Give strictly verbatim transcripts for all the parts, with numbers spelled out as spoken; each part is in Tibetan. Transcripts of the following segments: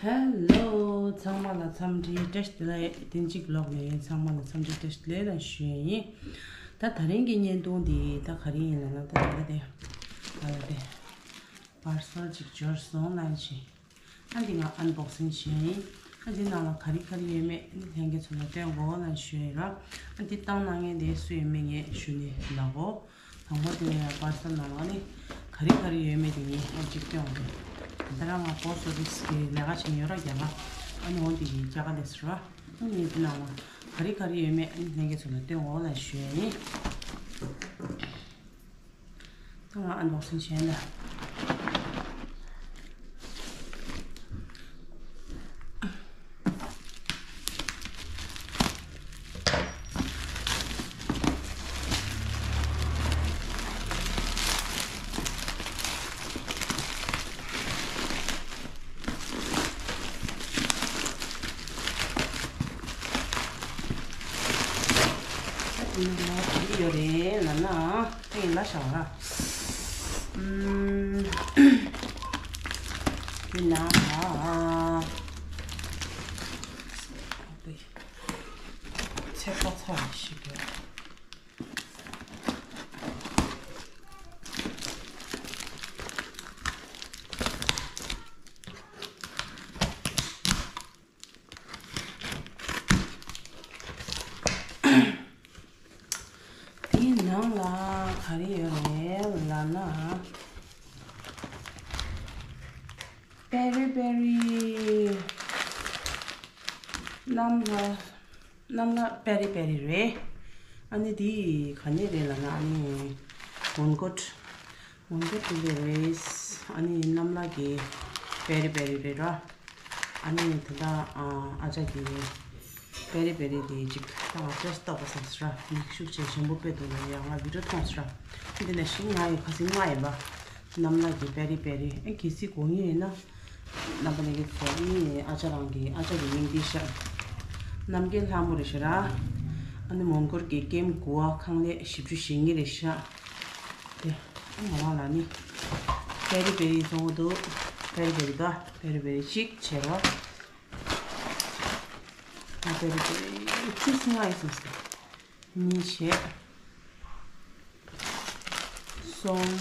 ཧེ་ལོ། ཚང་མ་ལ་འཚམས་འདྲི་བཀྲ་ཤིས་བདེ་ལེགས། བསྟན་གཅིག་ལོག་ནས་ཚང་མ་ལ་འཚམས་འདྲི་བཀྲ་ཤིས་བདེ་ལེགས་ལ་ཞུ་ཡས་ཡིན། ད་ད་རིང་གི་བརྙན་ཐུང་འདི་ད་ག་རེ་ཡིན་ལབ་ན། ད་ད་ལྟ་དེ་ད་ལྟ་དེ་པར་སལ་ཅིག་འབྱོར་སོང་ལབ་བྱས། ཨ་འདི་ང་ཨན་བོག་སིང་བྱས་ཡིན། ཨ་འདི་ནང་ལ་ག་རེ་ག་རེ་ཡོད་མེད་ཨ་ནི་ལྷན་རྒྱས་ཚོ་ལ་སྟོན་དགོས་ལབ་ཞུ་ཡིན་ར། ཨ་འདི་བཏང་གནང་མཁན་དེ་སུ་ཡིན་མིན་ངས་ཞུ་ནས་ལབ་གོ། དང་པོ་དེ་ཡང་པར་སལ་ནང་ལ་ནི་ག་རེ་ག་རེ་ཡོད་མེད་དེ་ངས་ཨ་ཅིག་སྟོན་དགོས། ད་རང་ང་པོ་སི་ཊི་ཨོ་ཕི་སི་གི་ལས་ཀ་བྱེད་ཡོད་ར་རྒྱ་གར། ཨ་ནི་འོ་འདི་གི་རྒྱ་གར་ལས་སུ་ར། ཨ་ནི་འདི་ནང་ལ་ག་རེ་ག་རེ་ཡོད་མེད་ཨ་ནི་ལྷན་རྒྱས་ཚོ་ལ་སྟོན་དགོས་ལབ་ཞུ་ཡིན། ད་ང་ཨན་བོག་སིང་བྱས་ན། ཡོད་རེད་ལབ་ན། ཨེ་ལ་ཤ་བ། ཨུམ། དེ་ན་ཨ། ཚེ་པ་ཚ་ཞིག་གི། དེའི་ནང་ལ་ག་རེ་ཡོད་རེད་ལབ་ན། པེ་རི་པེ་རི། གནམ་ལ་གནམ་ལ་པེ་རི་པེ་རི་རེད། ཨ་ནི་དེ་ག་ནས་རེད་ལབ་ན། ཨ་ནི་མོན་གྷོ། མོན་གྷོ་དེ་ལས་རེད། ཨ་ནི་གནམ་ལ་གི་པེ་རི་པེ་རི་རེད་ར། ཨ་ནི་ད་ལྟ་ཨ་ཅག་གི་པེ་རི་པེ་རི་དེ་ཅིག་ད་ང་ཏོག་ཙམ་ལྟ་དགོས་བསམ་སོང་ར། མིག་ཤུགས་ཆེ་ཞན་པོ་དཔེ་འདུག་ལ་ཡ། ང་བི་ཌི་ཡོ་མཐོང་སོང་ར། འདི་ནས་ཤིང་ང་ཡི་ཁ་སང་ང་ཡིན་པ། གནམ་ལ་གི་པེ་རི་པེ་རི། ཨེ་གལ་སྲིད་དགོས་ངེས་ཡིན་ན། རྣམ་པ་ལྷན་རྒྱས་ཚོ་ནི་ཨ་ཅག་རང་གི་ཨ་ཅག་གི་མིང་འདི་ཤག་རྣམ་རྒྱལ་ལྷ་མོ་རེད་ཤག་ར། ཨ་ནི་མོན་གྷོ་གི་ཀེམ་དགུ་བ་ཁང་ལས་བཞི་བཅུ་ཞེ་གཉིས་རེད་ཤག་དེ་ང་རང་ལ་ནི་པེ་རི་པེ་རི་བཙོང་གི་འདུག་པེ་རི་པེ་རི་ད་པེ་རི་པེ་རི་གཅིག་བྱས་རོགས། ང་པེ་རི་པེ་རི་ཆུ་སྲིན་ང་ཡི་སོང་ཟེར། གཉིས་བྱས། གསུམ།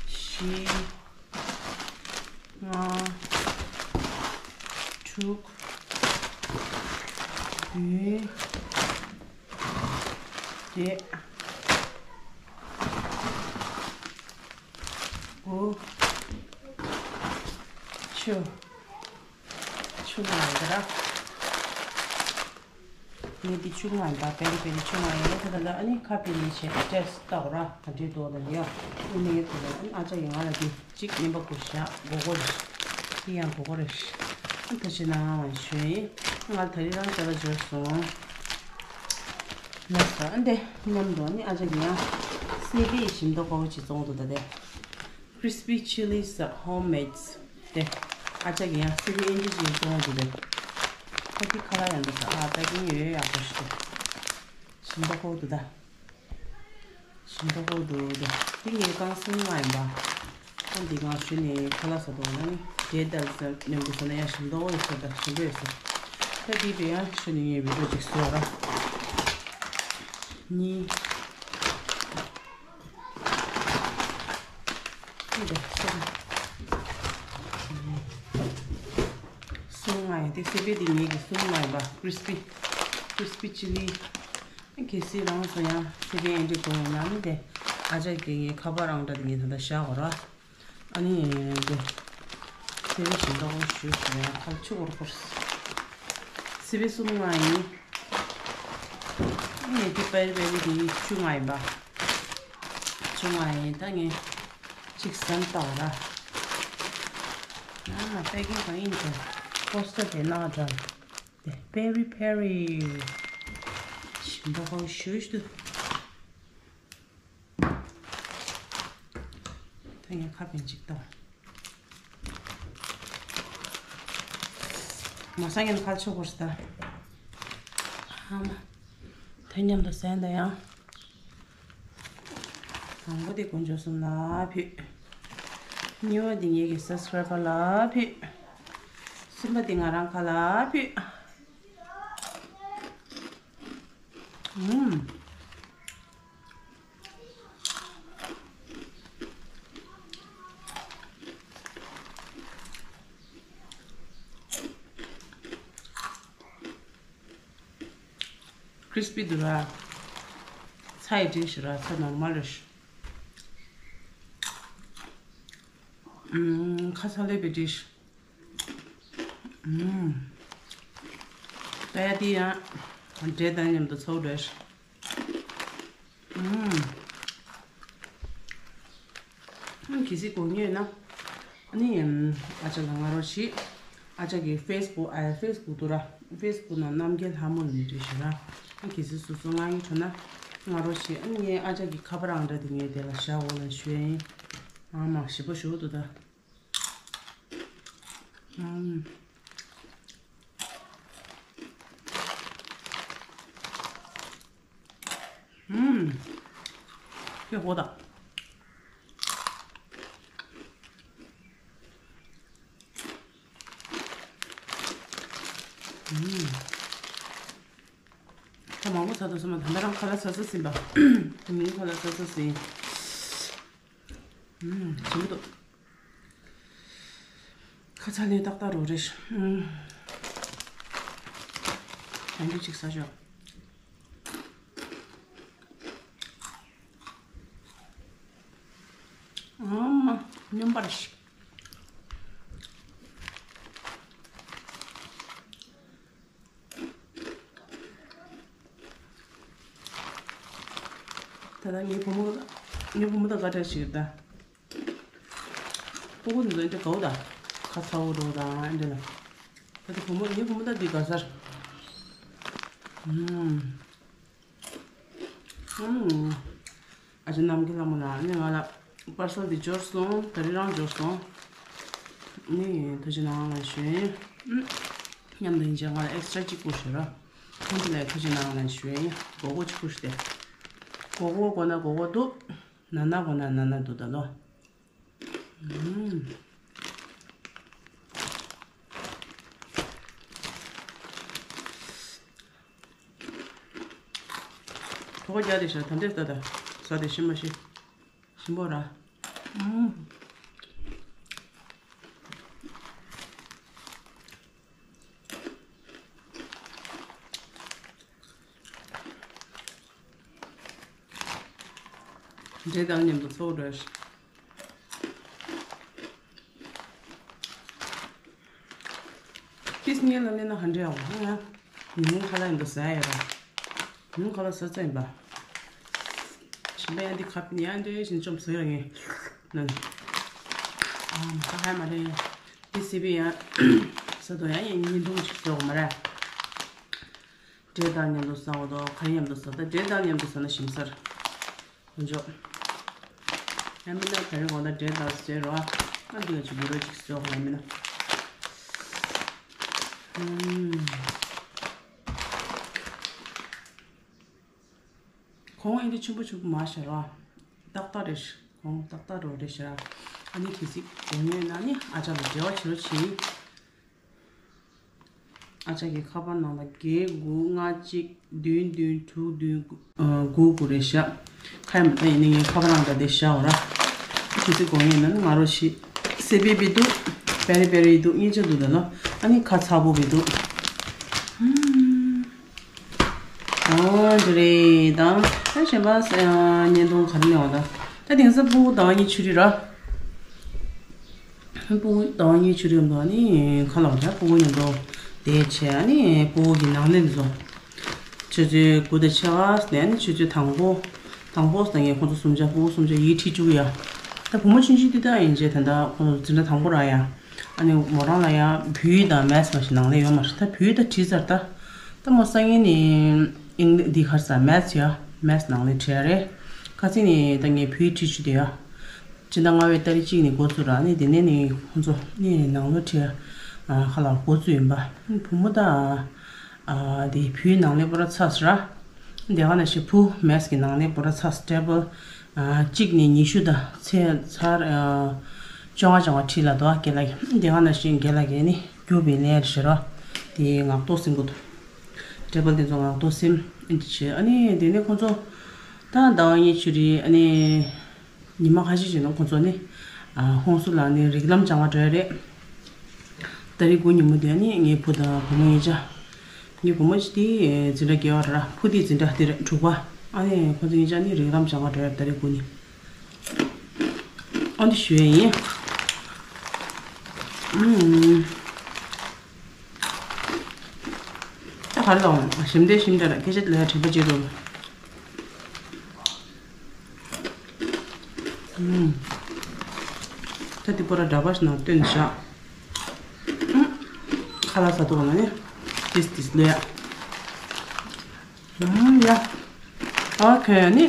བཞི། ལྔ། དྲུག་བདུན། བརྒྱད། དགུ། བཅུ། བཅུ་ལྔ་ཡོད་ར། ངས་འདི་བཅུ་ལྔ་ཡིན་པ། པེ་རི་པེ་རི་བཅུ་ལྔ་ཡོད་ར། ད་ལྟ་ཨ་ནི་ཁ་པེ་ནི་བྱས་ཏེ་ལྟ་གོ་ར། ག་འདྲའི་འདུག་ལ་ཡ། ཨ་ནི་ད་ལྟ་ཨ་ཅག་ཡིན་ང་ལ་འདི་གཅིག་ཉན་པ་དགོས་ཤག་དགོས་མཁོ་རེད། འདི་ཡང་དགོས་མཁོ་རེད། ཨ་ད་ཕྱི་ནང་ཞོན་ཡིན། ང་ད་རི་རང་ཅ་ལག་འབྱོར་སོང་། ལགས་སོ། ཨ་འདི་མཉམ་དུ་ཨ་ནི་ཨ་ཅག་གི་ཡང་སེ་པའི་ཞིམ་མདོག་དཀར་པོ་ཅིག་བཙོང་འདུག་ད་དེ། Crispy chili homemade དེ། ཨ་ཅག་གི་ཡང་སི་པི་ཨེན་ཅི་ཅིག་བཙོང་འདུག་དེ། ཁ་ཅིག་ཁ་ལག་ཡང་འདུག་ས། ཨ་པེ་ཀིང་ཡོད་ཡག་པོ་ཞིག་འདུག་ཞིམ་མདོག་ཁོག་འདུག་ད། ཞིམ་མདོག་ཁོག་འདུག་དེ། དེ་ངའི་རྐང་སུན་མ་ཡིན་པ། ཨ་འདི་ང་ཞུ་ནས་ཁ་ལག་ཟ་འདུག་ན་ནི་རྒྱལ་དར་ཟ་ནས་འདུག་ཟ་ན་ཡང་ཞིམ་མདོག་ཡོད་ས་ད་ཞིམ་པོ་ཡོད་ས། ད་དེ་བས་ཡང་ཞུ་ནས་ངའི་བི་ཌིའོ་ཅིག་བཟོ་ར། གཉིས། འདི་སོང་། སུན་མ་ཡིན་དེ། སི་པི་དེ་ངེད་ཀྱི་སུན་མ་ཡིན་པ། Crispy Crispy chili། གལ་སྲིད་རང་ཚོ་ཡང་སི་པི་ཨེན་ཅི་དགོས་ཡོད་ན་ནི་དེ་ཨ་ཅག་གི་ངའི་ཁ་པར་ཨང་གྲངས་དེ་ངས་ད་ལྟ་བཞག་གོ་ར། ཨ་ནི་དེ་སི་པི་ཞིམ་མདོག་ཞུ་ཞུ་ཡང་ཁ་ཆུ་བོར་བོར། སི་པི་སུན་མ་ཡིན། ངས་འདི་པེ་རི་པེ་རི་འདི་བཅུ་ལྔ་ཡིན་པ། བཅུ་ལྔ་ཡིན། ད་ངས་གཅིག་ཟན་བཏང་ར། ཨ་པེ་ཀིང་གང་ཡིན་དེ། པོ་སི་ཊར་དེ་ནང་འདྲ། དེ་པེ་རི་པེ་རི། ཞིམ་པོ་ཞུ་ཞུ། ད་ངས་ཁ་པེན་གཅིག་བཏང་། མ་ས་ངན་ཁ་ཆུ་བོར་སྟ། ཨ་མ། ད་མཉམ་དུ་ཟན་ད་ཡང་། དང་པོ་དེ་དཀོན་མཆོག་གསུམ་ལ་ཕུལ། གཉིས་པ་དེ་ངེད་ཀྱི་སབ་སི་ཀ་རའི་བར་ལ་ཕུལ། སེམས་པ་འདི་ང་རང་ཁ་ལ་ཕུད། ཨུམ། ཁྲིས་པི་འདུག་ར། ཚ་ཡི་འགྲིག་ཤི་ར། ཚ་ནོར་མལ་རེད་ཤི། ཨུམ། ཁ་ཚ་ལེ་བའི་འགྲིག་ཤི། ཨུམ། ད་ཡ་དེ་ཡང་འབྲས་དང་མཉམ་དུ་ཚོགས་འདྲ་ཤི། ཨུམ། ཨ་གལ་སྲིད་དགོས་ངེས་ན། ཨ་ནི། ཨ་ཅག་ལ་ང་རོ་ཞིག་ཨ་ཅག་གི་ཕེ་སི་བུག་ཨ་ཕེ་སི་བུག་ཏུ་ར། ཕེ་སི་བུག་ནང་རྣམ་རྒྱལ་ལྷ་མོ་ལ་འདྲི་ཞུ་ར། ཨ་གལ་སྲིད་སོ་སོ་ང་ཡིན་ཁྲོ་ན། ང་རོ་ཞིག་ཨ་ནི་ངའི་ཨ་ཅག་གི་ཁ་པར་ཨང་འདྲ་དེ་ངས་དེ་ལ་བཞག་འོ་ལ་ཞུ་ཡ་ཡིན། ཨ་མ་ཞིབ་པོ་ཞུ་འདུག་ད། ཨུམ། ཨུམ། ཁྱོད་ཧོ་ད། ཨུམ། ད་མང་པོ་ཟ་དུ་སོང་མ། ད་ལྟ་རང་ཁ་ལག་ཟ་ཟ་ཟིན་པ། ད་མིན་ཁ་ལག་ཟ་ཟ་ཟིན། ཨུམ། ཞིམ་པོ་འདུག་ཁ་ཚ་ལས་ཏག་ཏག་རོ་རེད། ཨུམ། ཡང་འདི་གཅིག་ཟ་ཤོག་ཨ་མ། སྨྱོན་པ་རེད་ཤི། ད་ལྟ་ངའི་བུ་མོ། ངའི་བུ་མོ་ད་ག་འདྲ་ཞིག་ད། སྤུ་གུ་འདི་ཚོ་འདི་གའུ་ད། ཁ་ཚ་བོ་འགྲོ་དང་འདི་ལ། ད་ལྟ་བུ་མོ། ངའི་བུ་མོ་ད་འདི་ག་ཚར། ཨུམ། ཨུམ། ཨ་ཅག་རྣམ་རྒྱལ་ལྷ་མོ་ལ་ནི་ང་ལ་པར་སལ་འདི་འབྱོར་སོང་། ད་རིང་རང་འབྱོར་སོང་། ནི་ཐུགས་རྗེ་གནང་ལ་ཞུ་ཡིན། ཨུམ། མཉམ་དུ་ཡིན་ཅེ་ང་ལ་ཨེག་སི་ཊ་ར་གཅིག་པོ་ཞུ་ར། ཁོང་ཚོ་ལ་ཐུགས་རྗེ་གནང་ལ་ཞུ་ཡིན། མགོ་སྐོར་གཅིག་པོ་ཞུ་སྟེ། མགོ་སྐོར་དགོས་ན་མགོ་སྐོར་འདུག་ན་ན་དགོས་ན་ན་ན་འདུག་ད་ལོ། ཨུམ། གྲོད་ཁོག་རྒྱགས་དེ་ཤ་ད་འདྲས་ད་ད། ཟ་དེ་ཤི་མ་ཤི། ཞིམ་པོ་ར། ཨུམ། འབྲས་དང་མཉམ་དུ་ཚོགས་འགྲོ། ཏིས་ངེད་ལ་ལེན་ན་ཧ་འདྲེ་ཡོང་ང་ཡང་། ཉིན་མོ་ཁ་ལག་ཡིན་དུ་ཟ་ཡ་ར། ཉིན་མོ་ཁ་ལག་ཟ་ཙམ་ཡིན་པ། ཞིམ་པ་ཡང་འདི་ཁ་ཕན་ཡང་འདྲེ་བཞིན་བཅོམ་ཟ་ཡ་ངེ་ན། ཨ་མ་ཁ་ཧ་མ་རེད། ཏིས་སི་བི་ཡང་ཟ་དོ་ཡང་ཡིན་ཉིན་དུ་ཅིག་ཟོག་མ་ར། འབྲས་དང་མཉམ་དུ་ཟ་འོ་དོ། ག་རེ་མཉམ་དུ་ཟ། ད་འབྲས་དང་མཉམ་དུ་ཟ་ན་ཞིམ་སར། འཇོག་ཡང་མིན་ན་ག་རེ་གོ་ད་འབྲས་དང་ཟེར་རོ། ཨ་འདི་ལ་ཅིག་ཡོད་རོ་ཅིག་ཟོག་ཡང་མིན་ན། ཨུམ། གོང་ཨེ་འདི་ཆུན་པོ་ཆུན་པོ་མ་ཤར་བ། ཏག་ཏག་རེད། གོང་ཏག་ཏག་རོ་རེད་ཤག་ཨ་ནི་གལ་སྲིད་དགོས་ངེས་ན་ནི་ཨ་ཅག་ལ་འབྲེལ་བ་བྱེད་རོགས་བྱེད། ཨ་ཅག་གི་ཁ་པར་ནང་ལ་བརྒྱད་དགུ་ལྔ་གཅིག་བདུན་བདུན་དྲུག་བདུན་དགུ་དགུ་རེད་ཤག་ཁ་ཡ་མ་ད་ཡིན་ནི་ངའི་ཁ་པར་ནང་ལ་དེ་བཞག་འོ་ར། གལ་སྲིད་དགོས་ངེས་ན་ནི་ང་རོ་ཞིག་སེ་པི་པི་འདུག་པེ་རི་པེ་རི་འདུག་གཉིས་ཆ་འདུག་ད་ལོ། ཨ་ནི་ཁ་ཚ་པོ་བི་འདུག་ཨོ་འདི་རེད་ད། ད་གཞན་པ་བརྙན་ཐུང་ག་རེ་ལེན་འོང་ད། ད་དེང་སང་སྤུ་གུ་ཟླ་བ་གཉིས་ཆུ་རི་ར། སྤུ་གུ་ཟླ་བ་གཉིས་ཆུ་རི་འོང་ད་ནི་ཁ་ལག་ད་སྤུ་གུ་མཉམ་དུ་བསྡད་བྱས་ཨ་ནི་སྤུ་གུ་གི་ནང་ལས་འདི་ཚོ། ཆུ་ཚོད་དགུ་དང་ཕྱེད་ཀ་ནས་ཨ་ནི་ཆུ་ཚོད་དང་པོ། དང་པོ་ཟ་ངས་ཁོང་ཚོ་གསུམ་ཆ་སྤུ་གུ་གསུམ་ཆ་ཡིད་ཁྲིད་བཅུག་ཡ། ད་བུ་མོ་ཆུང་ཆུང་འདི་དག་ཡིན་རྗེས་ད་ལྟ་ཁོང་ཚོ་འཛིན་གྲྭ་དང་པོ་ར་ཡ། ཨ་ནི་མོ་རང་ལ་ཡང་བོད་ཡིག་དང་མེ་ཐི་མ་ཞིག་ནང་ལས་ཡོད་མ་རེད། ད་བོད་ཡིག་ད་བྲིས་ཚར་ད། ད་མོ་སང་ཉིན་ནི་ཨིང་ལི་འདི་གར་ས་མེ་ཐི་ཡ། མེ་ཐི་ནང་ལས་བྲིས་ཡ་རེད། ཁ་སང་ནི་ད་ངས་བོད་ཡིག་བྲིས་བཅུག་དེ་ཡ། སྤྱི་ཟླ་ལྔ་པའི་ཏ་རིག་གཅིག་ནས་འགོ་བཙུགས་ར། ནི་དེ་ནས་ནི་ཁོང་ཚོ་ནི་ནང་ལོགས་བྲིས་ཡ། ཁ་ལག་འགོ་བཙུགས་ཡིན་པ། བུ་མོ་ད། ཨ་དེ་བོད་ནང་ལས་པོ་ར་ཚ་སི་ར། དེ་ག་ནང་བཞིན་བུ་མེ་ཐི་གི་ནང་ལས་པོ་ར་ཚ་སི་ཊེ་བལ་ཨ་གཅིག་ནས་ཉི་ཤུ་དང་ཚེ་ཚར་ཨ་བཅོ་ལྔ་བཅོ་ལྔ་ཁྲིད་ལ་དོ་རྒན་ལགས་ཀྱིས། དེ་ག་ནང་བཞིན་རྒན་ལགས་ཀྱིས་ནི་ རྒྱུག་པའི་ལན་རེད་ཤག་ར། དེ་ངག་ཐོག་ཟིན་དགོས་འདུག་ཊེ་བལ་དེ་ཚོ་ངག་ཐོག་ཟིན། ཨ་འདི་བྱས། ཨ་ནི་དེ་ནས་ཁོང་ཚོ་ད་ཟླ་བ་གཉིས་ཕྱི་རེད། ཨ་ནི་ཉི་མ་ཁ་ཤས་ཤིག་ནང་ཁོང་ཚོ་ནི་ཨ་ཧོན་སུར་ལ་ནི་རིགས་ལམ་སྦྱང་བ་འགྲོ་ཡ་རེད། ཏ་རིག་དགུ་ཉིན་མོ་དེ་ནི་ངའི་བུ་དང་བུ་མོ་གཉིས་ཆ། ངའི་བུ་མོ་ཅིག་དེ་འཛིན་གྲྭ་བརྒྱད་པ་ར། བུ་དེ་འཛིན་གྲྭ་དེ་ར་དྲུག་པ། ཨ་ནི་ཁོང་ཚོ་གཉིས་ཆ་ནི་རིགས་ལམ་སྦྱང་བ་འགྲོ་ཡ་རེད། ཏ་རིག་དགུ་ནི། ཨ་འདི་ཞུ་ཡ་ཡིན། ཨུམ། ད་ག་རེ་དང་ཞིམ་འདྲ་ཞིམ་འདྲ་ར། སྐད་ཆ་ལ་དྲན་པ་བརྗེད་འགྲོ། ཨུམ། ད་འདི་པོ་ར་འདྲ་པ་ཞིག་ནང་བཏོན་བཞག་ཨུམ། ཁ་ལག་ཟ་དུས་ནས་ཏིས་ཏིས་ལོས་ཡ། ཨུམ་ཡ། ཨོ་ཁེ་ནི།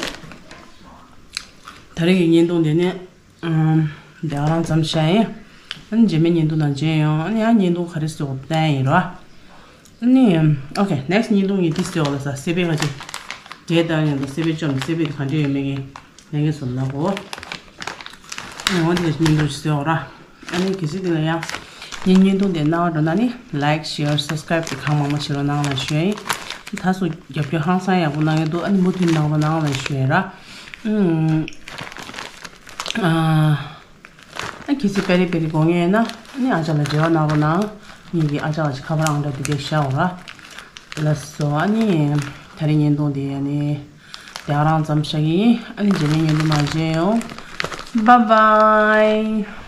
ད་རེས་ཀྱི་བརྙན་ཐུང་འདི་ནི། ཨམ། དེ་ག་རང་ཙམ་བྱས་ཡིན། ཨ་ནི་རྗེས་མའི་བརྙན་ཐུང་ནང་མཇལ་ཡོང་། ཨ་ནི་ཡང་བརྙན་ཐུང་ག་རེ་བཟོ་བསྟན་ཡིན་རོ། ཨ་ནི། ཨོ་ཁེ། ནེགསི་བརྙན་ཐུང་ཡིན་དུས་ཟེར་བ་ལ་ས་སེ་པེ་ཁ་ཅིག་འབྲས་དང་ཡང་དུ་སེ་པེ་བཅོམ། སེ་པེ་དེ་ག་འདྲ་ཡོད་མེད་ཀྱི་ལས་འགན་སོང་ལ་གོ། ཨ་འོ་དེ་བརྙན་ཐུང་ཞིག་བཟོ་ར། ཨ་ནི་གལ་སྲིད་དེ་ལ་ཡང་ངའི་བརྙན་ཐུང་དེ་རྣ་བར་འགྲོ་ན་ནི་ལའིཀ་ཤེར་སབ་སི་ཀ་རའིབ་དེ་གང་མང་མང་བྱེད་རོགས་གནང་ལ་ཞུ་ཡིན། ད་སུ་རྒྱབ་སྐྱོར་ཧང་སང་ཡག་པོ་གནང་གི་འདུག་ཨ་ནི་མུ་མཐུད་གནང་རོགས་གནང་ལ་ཞུ་ཡིན་ར། ཨུམ། ཨ། ཨ་གལ་སྲིད་པེ་རི་པེ་རི་དགོས་ངེས་ཡོད་ན་ཨ་ནི་ཨ་ཅག་ལ་འབྲེལ་བ་གནང་རོགས་གནང་། ངེད་ཀྱིས་ཨ་ཅག་ལ་ཅིག་ཁ་པར་ཨང་གྲངས་དེ་འདྲ་བཞག་འོ་ར། ལགས་སོ། ཨ་ནི་ད་རེས་བརྙན་ཐུང་དེ་ཨ་ནི་དེ་ག་རང་ཙམ་བཞག་གི་ཡིན། ཨ་ནི་རྗེས་མའི་བརྙན་ཐུང་ནང་མཇལ་ཡོང་། Bye bye.